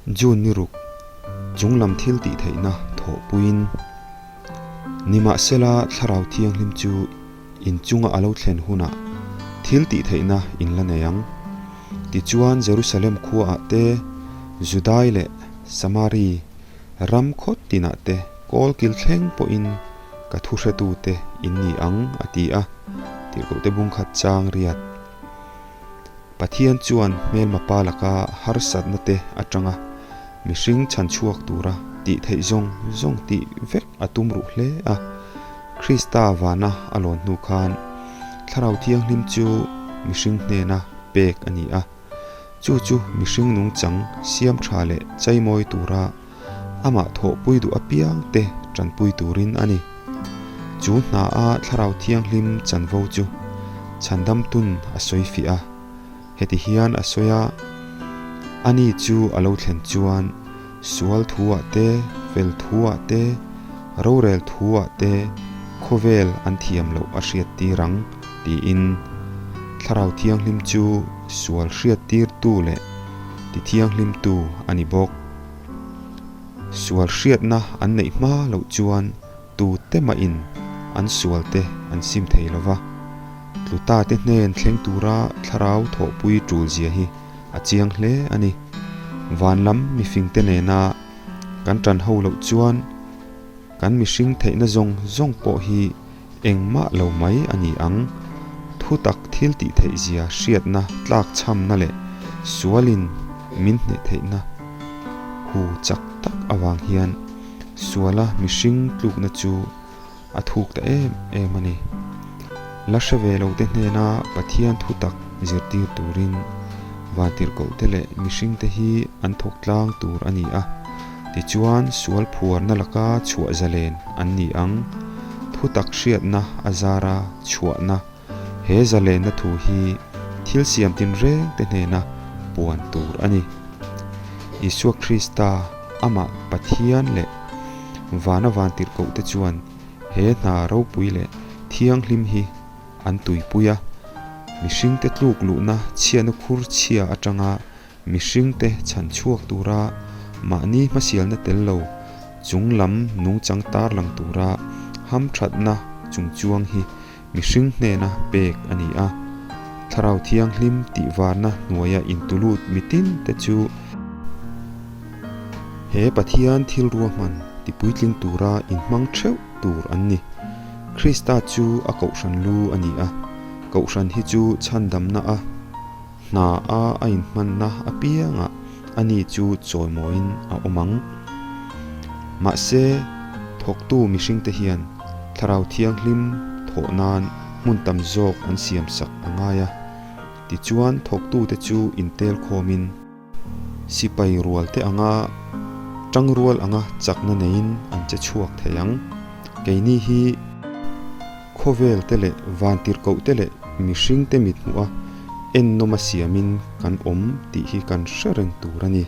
June ni ruk chunglam thil tih theihna thawhpuiin nimahsela Thlarau Thianghlim chu inchunga a lo thlen hunah thil tih theihna in la nei ang. Tichuan Jerusalem khuaah te, Judai leh Samari ram khaw tinah te kawl kil thleng pawhin ka thu hretute in ni ang, a ti a, Tirhkohte bungkhat chang riat. Pathian chuan hmelma pa laka harsatna te atanga mihring chhan chhuak tura tih theih zawng zawng tih vek a tum ruh hle a. Krista vana a lawn hnu khan Thlarau Thianghlim chu mihring hnena pek a ni a. Chu chu mihring nungchang siam tha leh chaimawi tura amah thawhpui duh apiang te tanpui turin a ni. Chu hna a Thlarau Thianghlim chanvo chu chhandamtun a sawi fiah a. Heti hian a sawi a, Ani chu a lo thlen chuan sual thuah te, fel thuah te, rorel thuah te khawvel an thiam loh a hriat tir ang, tiin. Thlarau Thianghlim chu sual hriat tirtu leh tithianghlimtu a ni bawk. Sual hriatna an neih hma loh chuan tute mahin an sualte an sim thei lo va, tlutate hnen thleng tura thlarau thawhpui tul zia hi a chiang hle a ni. Van lam mifingte nena kan tan ho loh chuan kan mihring theihna zawng zawng pawh hi engmah lo mai a ni ang. Thutak thil tih theih zia hriatna tlakchhamna leh sualin min hneh theihna hu chak tak avang hian suala mihring tlukna chu a thuk ta em em a ni. La hre ve lo te hnena Pathian thutak zirtir turin vantirhkoh te leh mihring te hi an thawk tlang tur a ni a. Tichuan sual phuarna laka chhuah zalen an ni ang. Thutak hriatna a zara chhuahna he zalenna thu hi thil siam tinreng te hnena puan tur a ni. Isua Krista amah Pathian leh vana vantirhkoh te chuan he hna ropui leh thianghlim hi an tuipui a, mihringte tluk luhna chhiatna khur chhia atanga Mihringte chhan chhuak tura mahni hmasialna tel lo chung lam nungchang tarlang tura hamthatna chungchuang hi mihring hnena pek a ni a. Thlarau Thianghlim tih varna hnuaia intulut mitin te chu he Pathian thil ruahman tipuitling tura inhmang theuh tur an ni. Krista chu a kohhran lu a ni a, kohhran hi chu chhandamna a. Hna a a inhmanna apiangah ani chu chawimawiin a awm ang. Mahse, thawktu mihringte hian Thlarau Thianghlim thawh nan hmun tam zawk an siamsak a ngai a. Tichuan, thawktute chu intel khawmin sipai rualte anga tangrual anga chakna neiin an che chhuak thei ang. Keini hi. Khawvel te leh vantirhkoh te leh mihring te mithmuh a ennawm a siamin kan awm tih hi kan hre reng tur a ni.